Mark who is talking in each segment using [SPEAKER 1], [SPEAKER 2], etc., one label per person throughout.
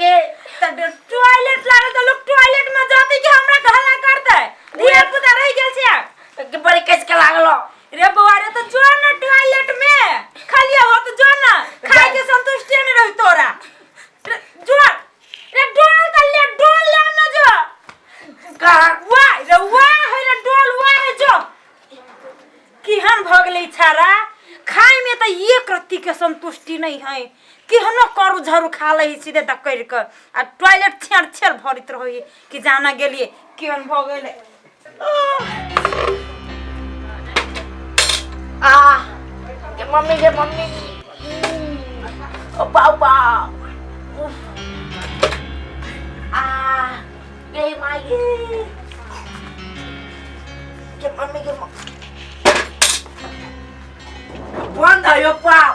[SPEAKER 1] गे।
[SPEAKER 2] तऽ टॉयलेट लागल तऽ लोक टॉयलेट में जाते कि हमरा के हल्ला करतै? धिया पुता रहि गेल छै।
[SPEAKER 1] के बड़ी कस के लागलो।
[SPEAKER 2] रे बौआ रे, तऽ जो ना टॉयलेट में खालिए हो, तऽ जो ना, खाय के संतुष्टि नहीं रही तोरा। रे, जो रे, डोल तऽ ले, डोल ले ना, जो।
[SPEAKER 1] कहाँ?
[SPEAKER 2] वाह रे वाह है रे, डोल वाह है, जो। केहन भऽ गेलै छाड़ा, खाय में तऽ एक रत्ती के संतुष्टि नहीं है। केहनो करू झरू खा लै सीधे दकड़ि कऽ आ टॉयलेट छेड़ छेड़ भरैत रहै कि जाना गेलियै। केहन भऽ गेलै?
[SPEAKER 1] आ के मम्मी, के मम्मी, ओ पापा, उफ, आ गे माय गे, के मम्मी, के मम्मी, बंद है यो पाव।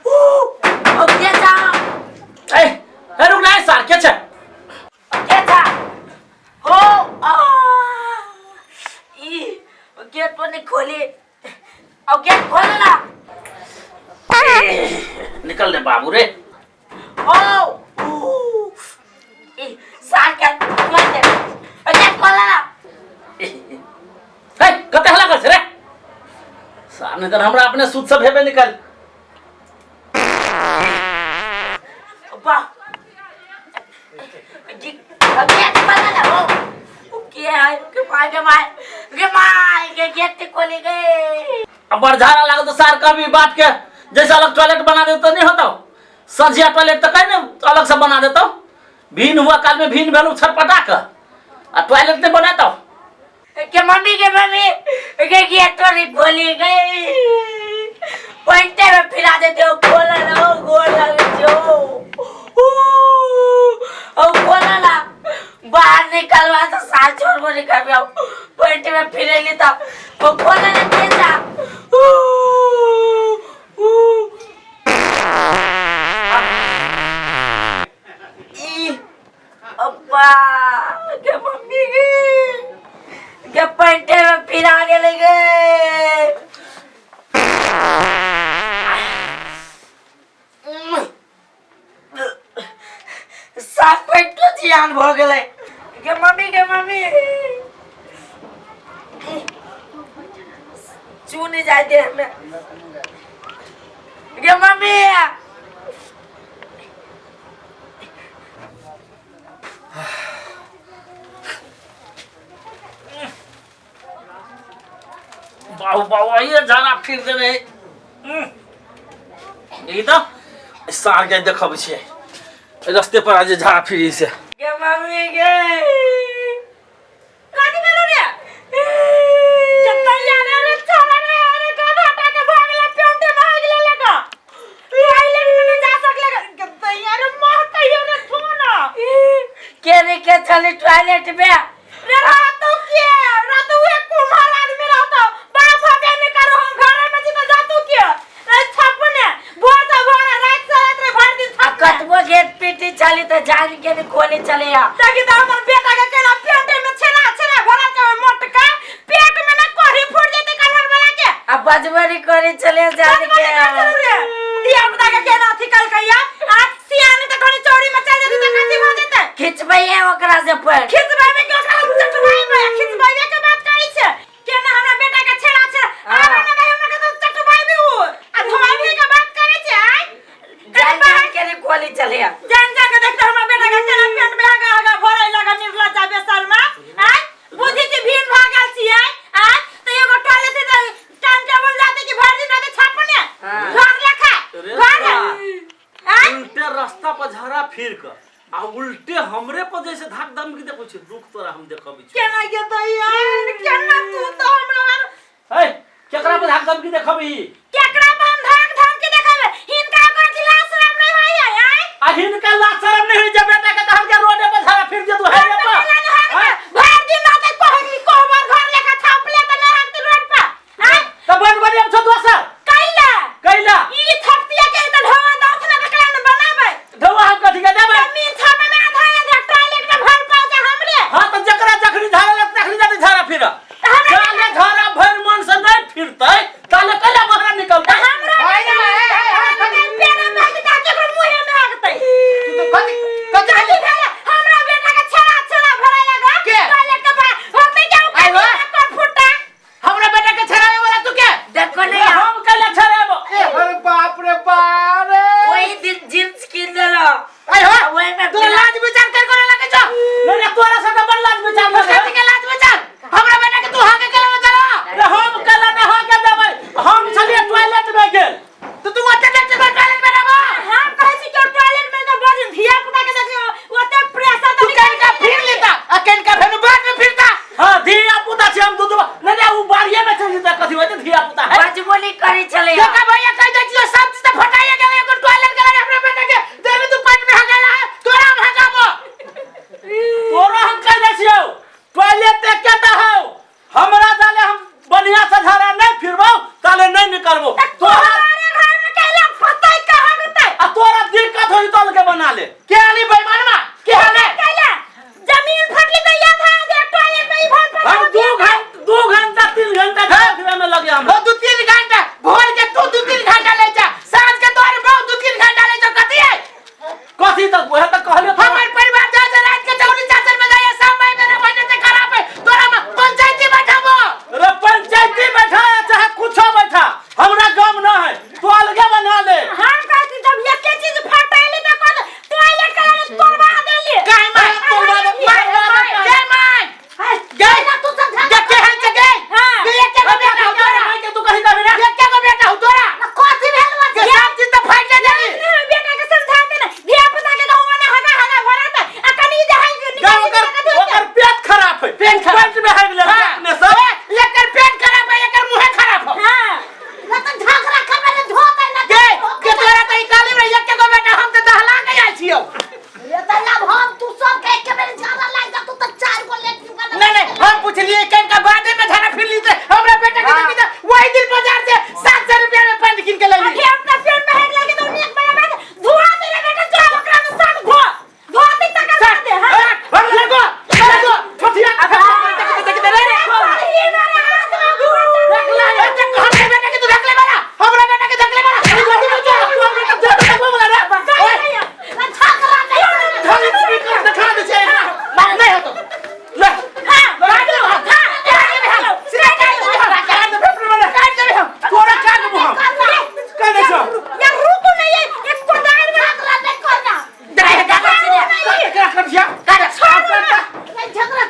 [SPEAKER 1] ऊ ओ के जा।
[SPEAKER 3] ए ए, रुक ना सार, के छै?
[SPEAKER 1] के जा हो। आ ई गेट पर नहीं खोली, अब गेट खोल ना।
[SPEAKER 3] निकल दे बाबू रे।
[SPEAKER 1] ओ ऊ ई सार के खोल दे, गेट खोल ना।
[SPEAKER 3] हे, कते हल्ला कर छै रे सार? नहीं तऽ हमरा अपने सूद सब हेबे निकल।
[SPEAKER 1] वाह जी, गेट खोल ना। ओ के है? के my, के my, के my, के गेट खोली गए।
[SPEAKER 3] अब बड़ झाड़ा लागल तो सार कभी बात के जैसे अलग टॉयलेट बना दे तो नहीं होता? संझिया टॉयलेट तो कहीं ने अलग से बना देता। भीन हुआ काल में भीन भेलू छटपटा के आ टॉयलेट नहीं बनाता।
[SPEAKER 1] के मम्मी, के मम्मी, के गेट तो नहीं खोली गई, पॉइंटे में फिरा देते हो। खोला ना हो, गोल लगे जो ओ खोला ना, बाहर निकलवा तो साथ छोड़ को निकल गया। पॉइंट में फिरे ली था वो, खोला ना तेजा। ऊ ऊ ई अब्बा, के मम्मी, के पैंटे में फिरा गेले गे। साफ पैंटो जियान भऽ गेलै। के मम्मी, के मम्मी, चू नहीं जाय देह में। गे मम्मी।
[SPEAKER 3] बाबू बाबू, आइए झाड़ा फिर देने। ई तऽ सार के देखब छियै रस्ते पर आज झाड़ा फिरी से।
[SPEAKER 1] गे मम्मी गे।
[SPEAKER 2] कथी भेलो रे? चतैया रे, रे छोरा रे, अरे गधा टा के भागले, पेंटे भाग गेले लगा टॉयलेट में नहीं जा सकले। चतैया रे, मह कहियो रे थो ना।
[SPEAKER 1] के रे, के चली टॉयलेट में?
[SPEAKER 2] रे रातू के रातू, एक कुम्हार आदमी रहतो, बाप हबे नहीं करो, हम घरे में छी त जातू के रे छपने भोर से भोर, रात से रात रे, भर दिन
[SPEAKER 1] आ
[SPEAKER 2] छपने।
[SPEAKER 1] कतबो गेट पीटी चली त जान के नहीं खोले चले आ।
[SPEAKER 2] देखी त हमर बेटा के केना पेटे में छेना छेना भरल छै, ओइ मोटका पेट में ना कोढ़ी फूट जेतै कन्हर वाला के।
[SPEAKER 1] आ बजबरी करे चले जान के।
[SPEAKER 2] धिया पुता के केना अथी कलकैया आ सियानी त कनी चौड़ी में चल जेतै त कथी भऽ जेतै?
[SPEAKER 1] खिचबैये ओकरा से पर।
[SPEAKER 2] खिचबाबे के ओकरा हम चटबाइबे, खिचबाबे के बात करै छै। केना हमरा बेटा के छेड़ा छेड़ा आबे ना दे हमरा के त चटबाइबे उ आ धोआबे के बात करै छै आय।
[SPEAKER 1] जान जान के नहीं खोले चले आ।
[SPEAKER 2] जान जान के देखते हमरा बेटा के केना पेट में आगा आगा भरै लगा निर्लज्जा बेशर्मा आय। बुझी छी भीड़ भागल छियै आय त एगो टॉयलेट से टाइम टेबल जाते कि भर दिन रहते छापने घर लेखा
[SPEAKER 3] रे
[SPEAKER 2] घर आय।
[SPEAKER 3] उल्टे रास्ता पर झाड़ा फिर कर आ उल्टे हमरे पर जैसे धाक धमकी देखै छै। रुक, तोरा हम देखबै छी।
[SPEAKER 2] केना गेतै यार, केना तू तो हमरा
[SPEAKER 3] ए, केकरा पर धाक धमकी देखबही?
[SPEAKER 2] केकरा पर हम धाक धमकी देखाबे? हिनका ओकरा की लाज शरम नहीं होई है आय?
[SPEAKER 3] आ हिनका लाज शरम नहीं होई जे बेटा के कहल के रोडे पर झाड़ा फिर जे तू हाईवे पर
[SPEAKER 2] पर भर दिन रहते कोहनी कोहबर घर लेखा छापले त नहीं हकते रोड पर आय।
[SPEAKER 3] त बन बन अब छो दोसर
[SPEAKER 2] कैला
[SPEAKER 3] कैला
[SPEAKER 2] ई थपतिया के त ढोवा दाथ ना त न बनाबे।
[SPEAKER 3] ढोवा हम कथी के देबै?
[SPEAKER 2] जमीन छापे में आधा आधा टॉयलेट में भर पाओ जा हमरे।
[SPEAKER 3] हां, त जकरा जखनी झाड़ा लग तखनी जाते झाड़ा फिर।
[SPEAKER 2] हमरा
[SPEAKER 3] जाले झाड़ा भर मन से नहीं फिरतै ताले कैला बहरा निकलतै?
[SPEAKER 2] हमरा
[SPEAKER 4] हाय, हाय, हाय, हाय,
[SPEAKER 2] पेड़ा में हकते के मुंह में हकते।
[SPEAKER 4] तू तो कथी कथी
[SPEAKER 3] टॉयलेटे में चलि जेतै कथी होतै धिया पुता है
[SPEAKER 1] बजबो नहीं करै छलै
[SPEAKER 4] देखा भैया कह दै छियो सब चीज त फटाइए गेलै एगो टॉयलेट गेलै हमरा बेटा के देने तू पेट में हगेला है तोरा हम हगाबो
[SPEAKER 3] तोरा हम कह दै छियौ टॉयलेट एकेटा हौ हमरा जाले हम बढ़िया से झाड़ा नहीं फिरबौ ताले नहीं निकलबो तोरा
[SPEAKER 2] तोहरे घर में कैला पता ही कहाँ होतै
[SPEAKER 3] आ तोरा दिक्कत होई तल के बना ले
[SPEAKER 4] के आली बेईमानवा के हाले
[SPEAKER 2] कैला जमीन फटली तो याद है जे टॉयलेट में ही भर पर
[SPEAKER 3] हम 2 घंटा 2 घंटा 3 घंटा झाड़ा फिरे में लगे हमरा
[SPEAKER 4] हो 2-3 घंटा भोर के तू 2-3 घंटा ले जा साँझ के तोहर बहु 2-3 घंटा ले जा कथी है
[SPEAKER 3] कथी तक वह तक कहलियो तोरा।
[SPEAKER 4] हमर परिवार जा जा रात के चौरी चाचर में जाए सब भाई मेरा बहन से खराब है तोरा में पंचायती बैठाबो
[SPEAKER 3] रे पंचायती बैठा या चाहे कुछो बैठा हमरा गम न है तू अलगे बना ले
[SPEAKER 2] हम कहती जब एके चीज फटैली त कह टॉयलेट करा तोड़वा देली
[SPEAKER 4] काहे मार
[SPEAKER 3] तोड़वा दे,
[SPEAKER 4] मार
[SPEAKER 3] मार,
[SPEAKER 4] मार जय मार गए ना तू समझा के केहन से गए
[SPEAKER 2] हाँ।
[SPEAKER 4] के एके गो बेटा हो तोरा
[SPEAKER 3] माय के तू कहीं जाबे ना
[SPEAKER 4] एके गो बेटा हो तोरा
[SPEAKER 1] कथी भेल बा
[SPEAKER 4] के सब चीज त फाट जाई
[SPEAKER 2] बेटा के समझा दे ना धिया पुता के गाँव में हगा हगा भरत आ कनी जे है
[SPEAKER 3] जा ओकर ओकर पेट खराब है
[SPEAKER 4] पेट खराब।
[SPEAKER 3] पेट में है गेलै
[SPEAKER 4] हाँ।
[SPEAKER 3] अपने सब
[SPEAKER 4] एकर पेट खराब है एकर मुंह खराब हो
[SPEAKER 2] हां
[SPEAKER 1] ना त झगड़ा करबे ने धो दे ना
[SPEAKER 4] गे के तोरा त इकाली में एके गो बेटा हम त दहला के आइ छियौ
[SPEAKER 1] रे त अब हम तू सब के एके बेर झाड़ा लाग जा तू त चार गो लेटरिन बना
[SPEAKER 4] नहीं नहीं हम पूछलिए कहीं का बादे में झाड़ा फिर ली हमरा बेटा के देखी त वही दिन बाजार से 700 रुपया में पैंट किन के लैली
[SPEAKER 2] अभी अपना पेट में हेड लगे तो एक बड़ा बात धुआ दे रे बेटा जो ओकरा में सब धो धो दे तक दे हां
[SPEAKER 4] लगो लगो छोटिया देख देख देख रे
[SPEAKER 2] ये ना रे हाथ में धुआ दे
[SPEAKER 4] रख ले हमरा बेटा के तू रख ले वाला हमरा बेटा के रख ले वाला
[SPEAKER 3] तोर बेटा जा बेटा बोला रे
[SPEAKER 1] ना झगड़ा नहीं
[SPEAKER 3] खाली कर देखा दे छै
[SPEAKER 4] नहीं हो तो ले
[SPEAKER 2] हां
[SPEAKER 4] हां सीधा काट देबे हम काट देबे काट देबे हम
[SPEAKER 3] तोरा काट देबो हम कह दे छौ
[SPEAKER 2] यार रुको नहीं ये एक कोदार में
[SPEAKER 1] झगड़ा नहीं करना
[SPEAKER 4] दे काट
[SPEAKER 3] एकरा कर दिया
[SPEAKER 4] काट
[SPEAKER 1] नहीं झगड़ा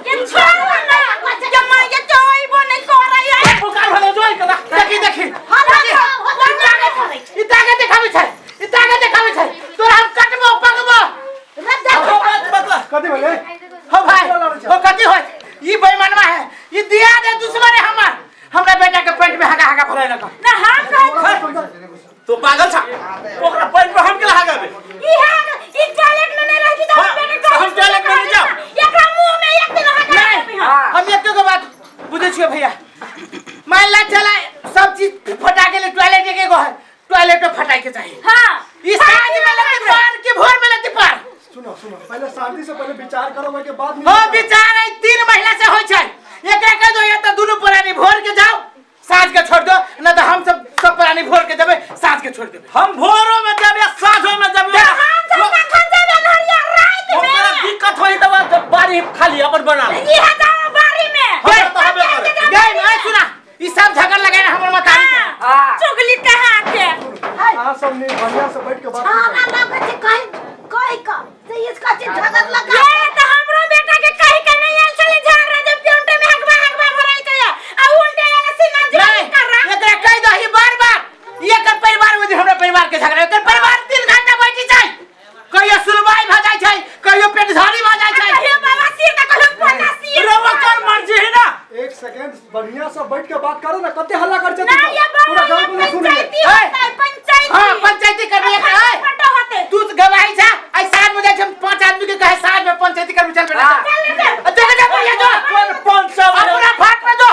[SPEAKER 2] ये छोड़ ना ये मां ये जोइबो नहीं कर रही है
[SPEAKER 3] पुकार भले जोइ कदा
[SPEAKER 4] देखी देखी
[SPEAKER 1] हम हम
[SPEAKER 4] ई ताकत देखाबै छै ई ताकत देखाबै छै तोरा हम कटबो पकबो
[SPEAKER 1] रे देख
[SPEAKER 3] हो बात मतलब
[SPEAKER 5] कथी भेलै
[SPEAKER 4] हो भाई हो कथी होय ई बेईमानवा है ई दिया दे दुश्मन है हमर हमरा बेटा के पेट में हगा हगा भरे लगा
[SPEAKER 2] ना हम कह
[SPEAKER 3] तू पागल छा ओकरा पैंट पर हम के लगा देबे
[SPEAKER 2] ई है ई टॉयलेट में नहीं रहती तो
[SPEAKER 3] हाँ,
[SPEAKER 2] हम बेटा
[SPEAKER 3] हम टॉयलेट में नहीं जाओ।
[SPEAKER 2] एकरा मुंह में एक दिन हगा
[SPEAKER 4] नहीं
[SPEAKER 2] देबे हम
[SPEAKER 4] हम एक गो बात बुझे छियो भैया मान ला चला सब चीज फटा के ले टॉयलेट एक गो है टॉयलेट में फटाई के चाहिए
[SPEAKER 2] हां
[SPEAKER 4] ई साँझ में लगती पार के भोर में लगती पार
[SPEAKER 5] सुनो सुनो पहले शांति से पहले विचार करो ओहि के बाद
[SPEAKER 4] हो विचार है 3 महीना से होय छै एकरा कह दो या त दुनू प्राणी भोर के जाओ साँझ के छोड़ दो न तो हम सब सब प्राणी भोर के देबे साँझ के छोड़ देबे
[SPEAKER 3] हम भोरो में जाबे साँझो में जाबे
[SPEAKER 2] हम सब कखन जेबे नरिया रात
[SPEAKER 3] ओकरा
[SPEAKER 2] में
[SPEAKER 3] दिक्कत होई त बारी खाली अपन बना ले
[SPEAKER 2] ई है जाओ बारी में
[SPEAKER 3] हमरा तऽ हबे करे।
[SPEAKER 4] गए मैं सुना ई सब झगड़ लगाए हमर मतारी के
[SPEAKER 2] हां चुगली कहाँ के
[SPEAKER 5] अहाँ सब नहीं बढ़िया से बैठ के बात करू।
[SPEAKER 1] झगड़ा लगे छै कहीं कहीं का से इसका चीज झगड़ा लगा
[SPEAKER 2] ये तो हमरो बेटा के कहि के नहीं आयल छले झगड़ा जब पेंटे में हकबा हकबा भराई छै आ उल्टे वाला सीना
[SPEAKER 4] नहीं
[SPEAKER 2] जरी कर रहा
[SPEAKER 4] एकरा कह दो ही बार बार एकर परिवार में हमरा परिवार के झगड़ा एकर परिवार 3 घंटा बैठी छै कहियो सुनवाई भऽ जाइ छै कहियो पेट झाड़ी भऽ जाइ छै
[SPEAKER 2] कहियो बाबा सिर त कहियो पोता सिर
[SPEAKER 3] रे ओकर मर्जी है ना
[SPEAKER 5] एक सेकंड बढ़िया से बैठ के बात करो ना कते हल्ला कर
[SPEAKER 2] ना ये बाबा
[SPEAKER 5] पूरा गांव
[SPEAKER 2] ये
[SPEAKER 5] को सुन ले
[SPEAKER 2] पंचायती होता है पंचायती
[SPEAKER 4] हाँ पंचायती करबे एकरा है
[SPEAKER 2] फटो होते
[SPEAKER 4] तू तो गवाही छा आई साँझ में जाइ छै हम पांच आदमी के कहे साँझ में पंचायती करबे चल बेटा
[SPEAKER 2] चल ले चल।
[SPEAKER 4] चल जा बढ़िया जो
[SPEAKER 3] कोन पंचा
[SPEAKER 4] अपना फाट में जो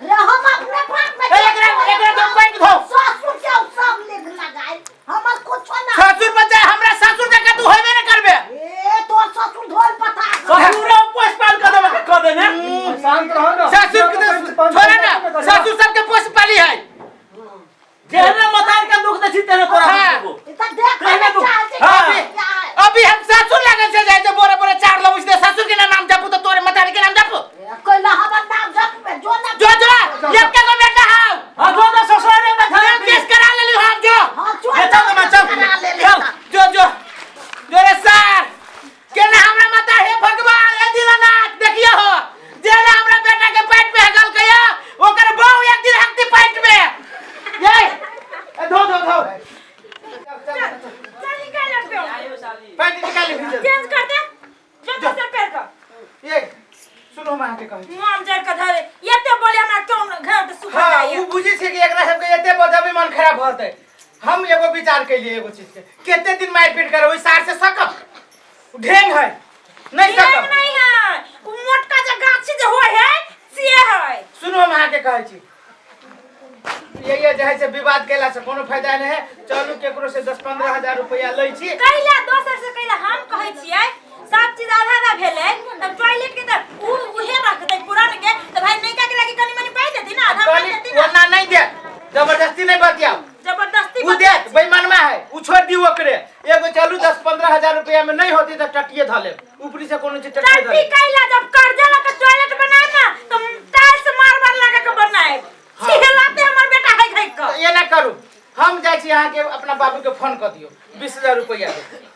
[SPEAKER 1] रे हम अपने पास में
[SPEAKER 4] ए, एकरा एकरा तो पैंट धो
[SPEAKER 1] ससुर के सब लिख लगाए हमर कुछो ना
[SPEAKER 4] ससुर पर जाए हमरा ससुर जका तू होबे न करबे
[SPEAKER 1] ए तोर ससुर धोल पता
[SPEAKER 3] ससुरो पोस पाल कर देबे कर देने
[SPEAKER 5] शांत रहो ना
[SPEAKER 4] ससुर के तो छोड़ा ना ससुर सबके पोस पाली है
[SPEAKER 3] जेहने मतार के दुख दै छी तेहने तोरा
[SPEAKER 4] हाँ।
[SPEAKER 3] दुख देबो।
[SPEAKER 1] ई त देख
[SPEAKER 3] कहने दू।
[SPEAKER 1] चाल छै
[SPEAKER 3] हाँ।
[SPEAKER 1] क्या है
[SPEAKER 4] अभी हम ससुर लगन से जाए जो बोरे बोरे चार लबुस दे ससुर के ना नाम जपू तो तोरे मतारी के नाम जपू
[SPEAKER 1] कोई ला हमर नाम जप में जो ना
[SPEAKER 4] जो जो एक के गो बेटा हाउ
[SPEAKER 3] हाँ जो दे ससुराले में
[SPEAKER 4] हम केस करा लेली हम जो
[SPEAKER 1] हां चोर
[SPEAKER 4] ए, चल ना चल
[SPEAKER 1] करा ले ले
[SPEAKER 4] चल जो जो जो रे सर केना हमरा माता हे भगवान हे दीनानाथ देखियो हो जेना हमरा बेटा के पेट में हगल गया ओकर बहू एक दिन हकती पेट में ये ए, धो धो धो
[SPEAKER 2] चल निकाल ले
[SPEAKER 4] पैंट निकाल ले भीतर
[SPEAKER 2] चेंज कर दे जो दूसर पैर का
[SPEAKER 4] ये सुनो हम अहाँके कहै छी
[SPEAKER 2] मुंह हम जर के धरे एते बोले हमरा
[SPEAKER 4] खराब भऽ जेतै। हम एगो विचार कैलियै एगो चीज के, कते दिन मारि पीट करब ओहि सार से सकब? ढेंग है नहीं
[SPEAKER 2] ढेंग
[SPEAKER 4] सकब।
[SPEAKER 2] नहीं है, उ मोटका जे गाछी जे होय है से है।
[SPEAKER 4] सुनू, हम अहाँके कहै छी, ये जे है से विवाद केला से कोनो फायदा नहीं है। चलू केकरो से 10-15 हजार रुपया लै छी।
[SPEAKER 2] कैला दोसर से कैला? हम कहै छियै सब चीज आधा आधा भेलै तब टॉयलेट के तऽ उ उहे रखतै पुरान के, तऽ भाई नैका के लागी कनी मनी पाइ देती ना, आधा पाइ
[SPEAKER 4] कहली
[SPEAKER 2] देती ना।
[SPEAKER 4] ओना नहीं दे, जबरदस्ती नहीं बतियाओ।
[SPEAKER 2] जबरदस्ती
[SPEAKER 4] उ देत बेईमानमा है, उ छोड़ दी ओकरे। एगो चलू 10-15 हजार रुपया में नहीं होती तऽ टटिए धऽ लेब, ऊपरी से कोनो चीज टटिए धऽ
[SPEAKER 2] टट्टी
[SPEAKER 4] लेब।
[SPEAKER 2] कैला? जब कर्जा लगा टॉयलेट बनाए ना तो टाइल्स मार्बल लगा के बनाए।
[SPEAKER 4] हाँ।
[SPEAKER 2] छिहलाते हमर बेटा है खाइ
[SPEAKER 4] तऽ
[SPEAKER 2] के।
[SPEAKER 4] एना करू, हम जाइ छी, अहाँके अपना बाबू के फोन कऽ दियौ, 20,000 रुपया दे।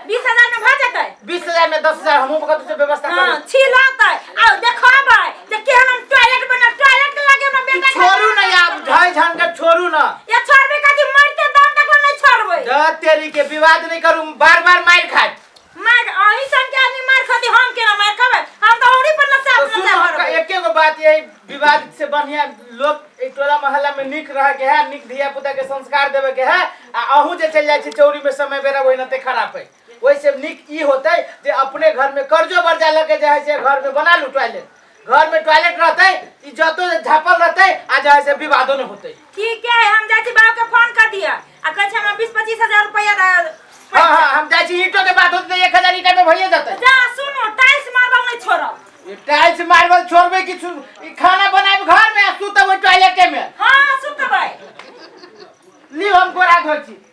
[SPEAKER 2] 20,000 में भऽ जेतै?
[SPEAKER 4] 20,000 में 10,000 हमहूँ कतौ से व्यवस्था
[SPEAKER 2] हाँ,
[SPEAKER 4] करू।
[SPEAKER 2] छिहलाते आ देखबै जे केहन हम टॉयलेट बना, टॉयलेट के लागे हमरा बेटा के।
[SPEAKER 4] छोड़ू ना आब, ढाई झंझट छोड़ू ना।
[SPEAKER 2] ये छोड़बे कथी? मरते दम तक नहीं छोड़बै।
[SPEAKER 4] द तेरी के, विवाद नहीं करू, बार बार मार खाए।
[SPEAKER 2] मार अही सन के आदमी मार खाती, हम केना मार खाबै? हम तऽ औरी पर नशा
[SPEAKER 4] तो
[SPEAKER 2] अपना
[SPEAKER 4] सुन,
[SPEAKER 2] से
[SPEAKER 4] हम
[SPEAKER 2] भरबै।
[SPEAKER 4] एके गो बात, यही विवाद से बढ़िया लोग एक टोला मोहल्ला में निक रह के है, निक धिया पुता के संस्कार देवे के है। आ अहूँ जे चल जाइ छी चौरी में, समय बेरा ओहिनाते खराब है। ओहिसे निक ई होते जे अपने घर में कर्जो वर्जा लके जे है से घर में बना लू टॉयलेट। घर में टॉयलेट रहते, इज्जतो झापल रहते आ जे है से विवादो नहीं होते।
[SPEAKER 2] ठीक है, हम जाइ छी, बाबू के फोन कर दिया आ कहै छै हमरा 20-25 हजार रुपया दे।
[SPEAKER 4] हाँ, हम जाइ छी, ईंटो के बात होते, 1000 ईंटा में भइए जेतै।
[SPEAKER 2] जा, सुनो, टाइल्स मारबा नहीं छोड़ब।
[SPEAKER 4] ई टाइल्स मार्बल छोड़बै कि ई खाना बनाबि घर में आ सुतब ओहि टॉयलेटे में?
[SPEAKER 2] हाँ, सुतबै।
[SPEAKER 4] लियो, हम गोरा धोइ छी।